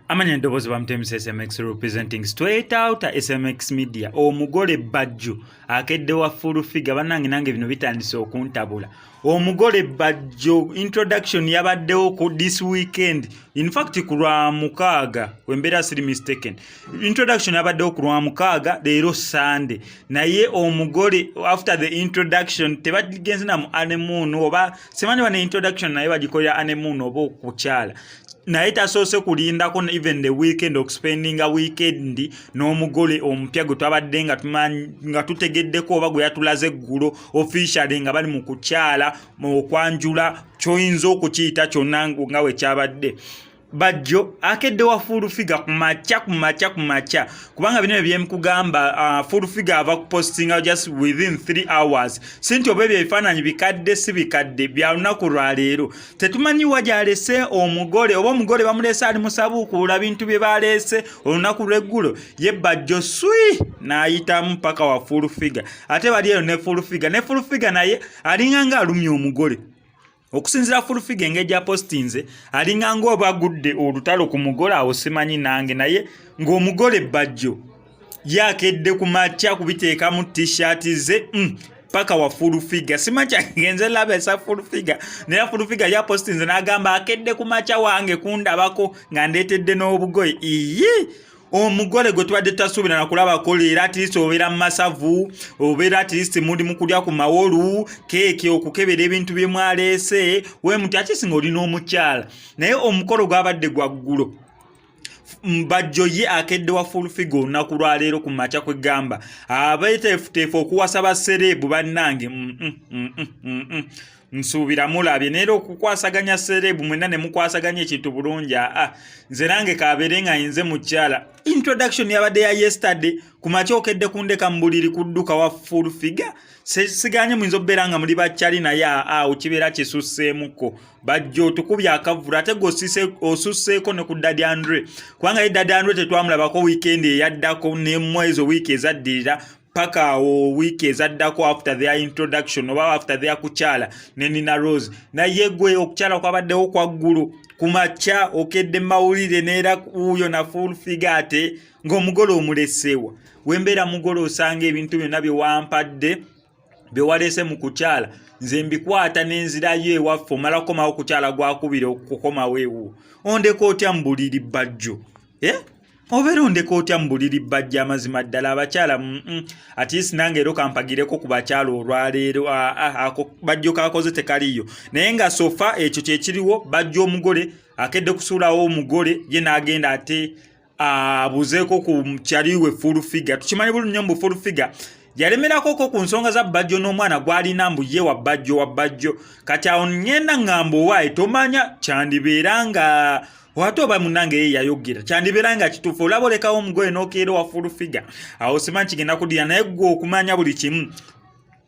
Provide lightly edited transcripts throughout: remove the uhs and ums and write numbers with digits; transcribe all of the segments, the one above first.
Amanya eddoboozi bamutemisa SMX, representing straight out SMX Media. Omugole Bajjo akedde wa Full Figure. Bannange, nange bino bitandise okuntabula. Omugole Bajjo introduction yabaddewo ku this weekend, in fact ku Lwamukaaga, wembeera siri mistaken. Introduction yabaddewo ku Lwamukaaga, leero Sunday. Naye omugole after the introduction tebagenze na mu honeymoon, oba simanyi bane introduction naye bagikolera honeymoon oba okukyala, naye tasoose kulindako even the weekend, okuspendinga weekend n'omugole omupya gwe twabadde nga tutegeddeko oba gwe yatulaze eggulo officially nga bali mu kukyala, mu okwanjula, kyoyinza okukiyita kyonna nga we kyabadde. Bajjo akedde wa Full Figure ku makya, ku makya, ku makya, kubanga bino byemukugamba, Full Figure ava kupostinga just within 3 hours. Si nti oba ebyo ebifaananyi bikadde, si bikadde, bya lunaku lwaleero. Tetumanyi wa gyalese omugole, oba omugole bamulese ali musabuukuula bintu bye baleese olunaku lw'eggulo. Ye Bajjo swi n'ayitamu paka wa Full Figure. Ate bali eyo ne Full Figure, ne Full Figure naye alinga nga alumya omugole. Okusinziira Full Figure engeri gyapostinze, alinga ngaoba agudde olutalo ku mugole. Awo simanyi nange, naye ng'omugole Bajjo yakedde ku makya kubiteekamu T-shirt ze paka wa Full Figure. Simanyi kyagenze laba esa Full Figure, naye Full Figure yapostinze n'agamba akedde ku makya wange kundabako nga ndeetedde n'obugoye. Iyi omugole gwe tubadde tutasuubira nakulabako leero. At least obeera mu masavu, obeera at least muli mu kulya ku mawolu, keeki, okukebera ebintu bye mwaleese wemuti, at least ng'olina omukyala. Naye omukolo gwabadde gwa ggulo. Bajjo ye akedde wa Full Figure olunaku lwaleero ku makya. Kwegamba abeeteefuteefu okuwasa ba celeb, bannange, Nsuubira mulabye naye era okukwasaganya celeb mwenna ne mukwasaganya ekintu bulungi. Aa, nze nange kabeere nga yinze mukyala. Introduction yabadde ya yesterday ku makya, okedde kundeka mu buliri kudduka wa Full Figure. Siganye muyinza okubeera nga muli bakyali, naye aa, kibeera kisusseemuko. Bajja otukubya akavvulu, ate gwe osusseeko ne ku Daddy Andre, kubanga ye Daddy Andre tetwamulabako weekend eyaddako nemwezo wiiki ezaddirira paka awo wiiki ezaddako after their introduction oba after their kukyala ne Nina Rose. Naye gwe okukyala kwabaddewo kwaggulu, ku makya okedde mawulire neera wuuyo na Full Figure, ate ng'omugole omuleseewa. Wembeera mugole, osanga ebintu byonna bye wampadde, bye waleese mu kukyala, nze mbikwata n'enzirayo ewaffe. Omala kukomawo kukyala gwakubira okukomawo ewuwo, ondeka otya mu buliri, Bajjo, eh? Obeera ondeka otya mu buliri, Bajja? Amazima ddala abakyala, at least nange ero kampagireko ku bakyala olwaleero. Ako Bajjo kakoze tekaliyo, naye nga so far ekyo kyekiriwo. Bajja omugole akedde kusuulawo omugole ye n'agenda ate abuzeeko ku kyaliwe Full Figure. Tukimanyi bulungi nnyo mbu Full Figure yalemerakoko ku nsonga za Bajjo n'omwana gw'alina, mbu ye wa Bajjo, wa Bajjo. Kati awo ŋŋenda ŋŋamba, owaaye tomanya, kyandibeera nga ate oba munange ye yayogera kyandibeera nga kituufu. Olaba olekawo omugoye n'okeera wa Full Figure, awo simanyi kigenda kuddira. Naye gwe okumanya buli kimu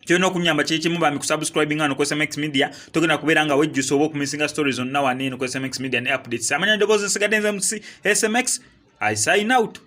kyolina okunyamba kiri kimu, bambi, kusubscribing wano ku SMX Media. Togenda kubeera nga wejjusa oba okumisinga stories zonna wano eno ku SMX Media ne updates. Amanya eddoboozi nsigadde nze MC SMX. I sign out.